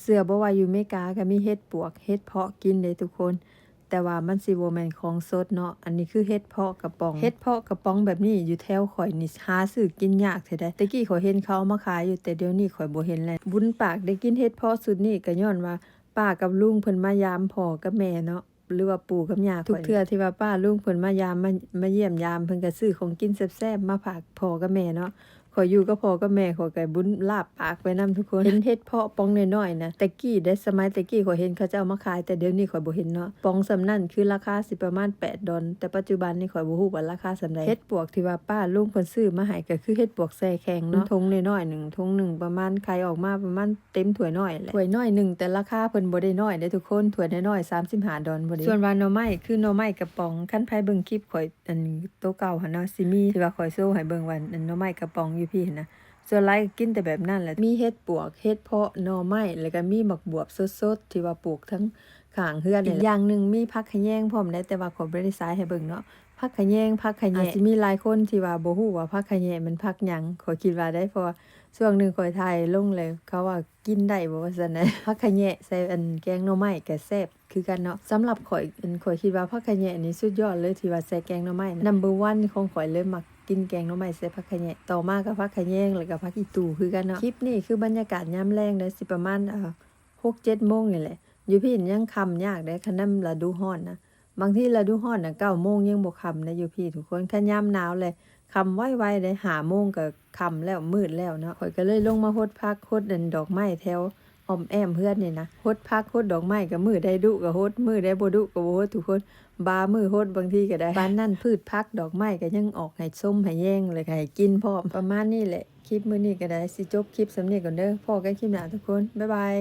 ເຊື່ອບໍ່ວ່າຢູ່ເມກາກໍມີເຫັດປວກ ເຫັດເຜາະກິນເດ້ທຸກຄົນ ແຕ່ວ່າມັນຊິບໍ່ແມ່ນຂອງສົດເນາະ. ອັນນີ້ຄືເຫັດເຜາະກະປ໋ອງ ເຫັດເຜາະກະປ໋ອງແບບນີ້ຢູ່ແຖວຂ້ອຍນີ້ຫາຊື້ກິນຍາກແທ້ໃດ. ແຕ່ກີ້ຂ້ອຍເຫັນເຂົາເອົາມາຂາຍຢູ່ ແຕ່ດຽວນີ້ຂ້ອຍບໍ່ເຫັນແລ້ວ. ບຸນປາກໄດ້ກິນເຫັດເຜາະຊຸດນີ້ກໍຍ້ອນວ່າປ້າກັບລຸງເພິ່ນມາຢາມພໍ່ກັບແມ່ເນາະ ຫຼືວ່າປູ່ກັບຍ່າຂ້ອຍ. ທຸກເທື່ອທີ່ວ່າປ້າລຸງເພິ່ນມາຢາມ ມາ ມາຢ້ຽມຢາມ ເພິ່ນກໍຊື້ຂອງກິນແຊບໆມາຝາກພໍ່ກັບແມ່ເນາະ. ຂ້ອຍຢູ່ກັບພໍ່ກັບແມ່ ຂ້ອຍກໍບຸນລາບປາກໄປນຳທຸກຄົນ. ເຫັນເຫັດເຜາະປ່ອງນ້ອຍໆນະ ແຕ່ກີ້ເດ້ ສະໄໝແຕ່ກີ້ຂ້ອຍເຫັນເຂົາເຈົ້າເອົາມາຂາຍ ແຕ່ດຽວນີ້ຂ້ອຍບໍ່ເຫັນເນາະ. ປ໋ອງສ່ຳນັ້ນຄືລາຄາຊິປະມານແປດດອນ ແຕ່ປັດຈຸບັນນີ້ຂ້ອຍບໍ່ຮູ້ວ່າລາຄາສ່ຳໃດ. ເຫັດປວກທີ່ວ່າປ້າລຸງເພິ່ນຊື້ມາໃຫ້ກໍຄືເຫັດປວກແຊ່ແຂງເນາະ ຖົງນ້ອຍໆໜຶ່ງ ຖົງໜຶ່ງປະມານ ໄຂ່ອອກມາປະມານເຕັມຖ້ວຍນ້ອຍແຫຼະ ຖ້ວຍນ້ອຍໜຶ່ງ. ແຕ່ລາຄາເພິ່ນບໍ່ໄດ້ນ້ອຍເດ້ທຸກຄົນ ຖ້ວຍນ້ອຍໆສາມສິບຫ້າດອນພໍດີ. ສ່ວນວ່າໜໍ່ໄມ້ຄືໜໍ່ໄມ້ກະປ໋ອງ ຄັນໃຜເບິ່ງຄລິບຂ້ອຍ ອັນໂຕເກົ່າຫັ້ນເນາະ ຊິມີທີ່ວ່າຂ້ອຍໂຊໃຫ້ເບິ່ງວ່າ ອັນໜໍ່ໄມ້ກະປ໋ອງຢູ່ພີ້ຫັ້ນນະ ສ່ວນຫຼາຍກໍກິນແຕ່ແບບນັ້ນແຫຼະ. ມີເຫັດປວກ ເຫັດເຜາະ ໜໍ່ໄມ້ ແລ້ວກໍມີໝາກບວບສົດໆທີ່ວ່າປູກທັງຂ້າງເຮືອນນີ້ແຫຼະ. ອີກຢ່າງໜຶ່ງມີຜັກຂະແຍງພ້ອມໄດ໋ ແຕ່ວ່າຂ້ອຍບໍ່ໄດ້ສາຍໃຫ້ເບິ່ງເນາະ. ຜັກຂະແຍງ ຜັກຂະແຍະ ອາດຊິມີຫຼາຍຄົນທີ່ວ່າບໍ່ຮູ້ວ່າຜັກຂະແຍະມັນຜັກຫຍັງ ຂ້ອຍຄິດວ່າໄດ໋ ເພາະວ່າຊ່ວງໜຶ່ງຂ້ອຍຖ່າຍລົງແລ້ວ ເຂົາວ່າກິນໄດ້ບໍ່ວ່າຊັ້ນນະ ຜັກຂະແຍະໃສ່ອັນແກງໜໍ່ໄມ້ກໍແຊບ ຄືກັນເນາະ. ສຳລັບຂ້ອຍ ອັນ ຂ້ອຍຄິດວ່າຜັກຂະແຍະນີ້ສຸດຍອດເລີຍ ທີ່ວ່າໃສ່ແກງໜໍ່ໄມ້ນຳ number one ຂອງຂ້ອຍເລີຍ ມັກກິນແກງໜໍ່ໄມ້ໃສ່ຜັກຂະແຍະ. ຕໍ່ມາກໍຜັກຂະແຍງ ແລ້ວກໍຜັກອີ່ຕູຄືກັນເນາະ. ຄລິບນີ້ຄືບັນຍາກາດຍາມແລງເດີ ຊິປະມານ ເອີ ຫົກເຈັດໂມງນີ້ແຫຼະ. ຢູ່ພີ້ຍັງຄ່ຳຍາກເດ້ ຄັນນຳລະດູຮ້ອນນະ. ບາງທີລະດູຮ້ອນນະ ເກົ້າໂມງຍັງບໍ່ຄ່ຳນະຢູ່ພີ້ທຸກຄົນ. ຄັນຍາມໜາວແລ້ວຄ່ຳໄວໆເດ້ ຫ້າໂມງກໍຄ່ຳແລ້ວ ມືດແລ້ວເນາະ. ຂ້ອຍກໍເລີຍລົງມາຫົດຜັກ ຫົດອັນດອກໄມ້ແຖວອ້ອມແອ້ມເຮືອນນີ້ນະ. ຫົດຜັກຫົດດອກໄມ້ກໍມື້ໃດດຸກໍຫົດ ມື້ໃດບໍ່ດຸກໍບໍ່ຫົດທຸກຄົນ. ບາງມື້ຫົດບາງທີກໍໄດ້. ປານນັ້ນພືດຜັກດອກໄມ້ກໍຍັງອອກໃຫ້ຊົມໃຫ້ແຍງ ແລ້ວກໍໃຫ້ກິນພ້ອມ. ປະມານນີ້ແຫຼະ ຄລິບມື້ນີ້ກໍໄດ້ ຊິຈົບຄລິບສ່ຳນີ້ກ່ອນເດີ. ພໍ້ກັນຄລິບໜ້າທຸກຄົນ ບາຍບາຍ.